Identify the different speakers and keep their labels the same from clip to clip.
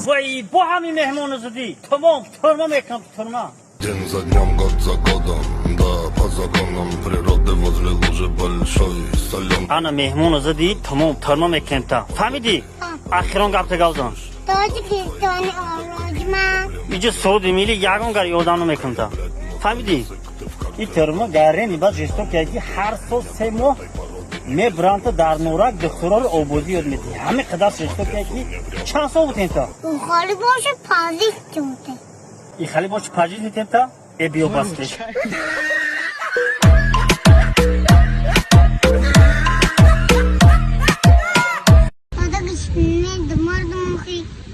Speaker 1: Вай, бо ҳамин меҳмону задӣ, тамом, турма мекунам, турма.
Speaker 2: День за днем, год за годом, да, по законам природы возле лужи большой солен.
Speaker 1: Ана меҳмону задӣ, тамом, турма мекунем та. Фаҳмидӣ? Ахирон гапта гавзан.
Speaker 3: Тоҷикистони олоҷман.
Speaker 1: Иҷа суруди милли ягон гар ёдам намекунам та. Фаҳмидӣ? И турма гарени баъд жестокия, ки ҳар сол 3 моҳ мебуранта дар Норак, духтуроро обозӣ ёд медиҳӣ. Ҳамин қадар жестокия, ки чанд сол будем та?
Speaker 3: Ухоли боша, пазик чунте.
Speaker 1: И хали боши, пажиз метем та? Э, биё, бас пеш.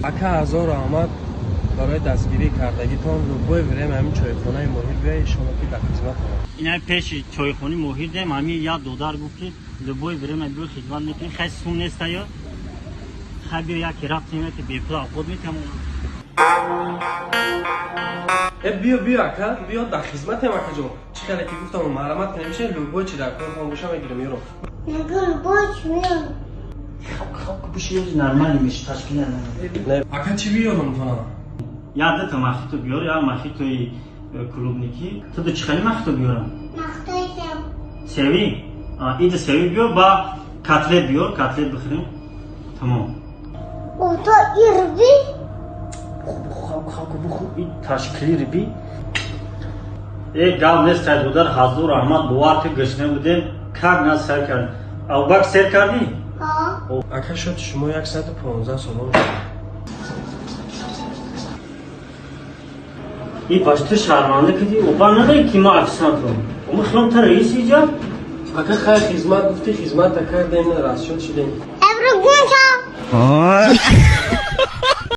Speaker 4: Ака, ҳазор раҳмат барои дастгирӣ кардагитон. Любое время ҳамин чойхонаи Моҳир биёй, иншолло, ки дар хизмат ҳам.
Speaker 1: Ина пеши чойхони Моҳир дем. Ҳамин як додар гуфт, ки любое время биё, хизмат мекунӣ. Хай, сум неста ё хай, биё, яке рафтем, яке бепул авқот метамон.
Speaker 4: Э, биё, биё, ака, биё, дар хизматем, акаҷон. Чӣ хеле ки гуфтам, марҳамат кунем, миша любой чи дар корхон боша, мегирем ёро.
Speaker 3: Любой миён.
Speaker 1: Биши, нормально меши, ташкил нормально.
Speaker 4: Ака, чӣ биёрам тона?
Speaker 1: Як дута мохито биёр, як мохитои клубники. Ту ду чӣ хели мохито биёрам?
Speaker 3: Мохитои сев.
Speaker 1: Севи ида, севи биёр, ба котлет биёр, котлет бихӯрем, тамом.
Speaker 3: Ото ирби.
Speaker 1: И ташкили риби. Э, гап нест, ай додар, ҳазор раҳмат. Бовар, ки гашна будем, как нас сер кардем. Абубакр, сер кардӣ?
Speaker 3: Ҳо.
Speaker 4: Ака, шоти шумо 115 сомон.
Speaker 1: И баш ту шарманда кардӣ. Оба надои, ки ма офисантум, ома хилом та раис иҷа.
Speaker 4: Ака, хай, хизмат гуфти, хизмата кардем, расчёт шидем.
Speaker 3: Эбру гунча.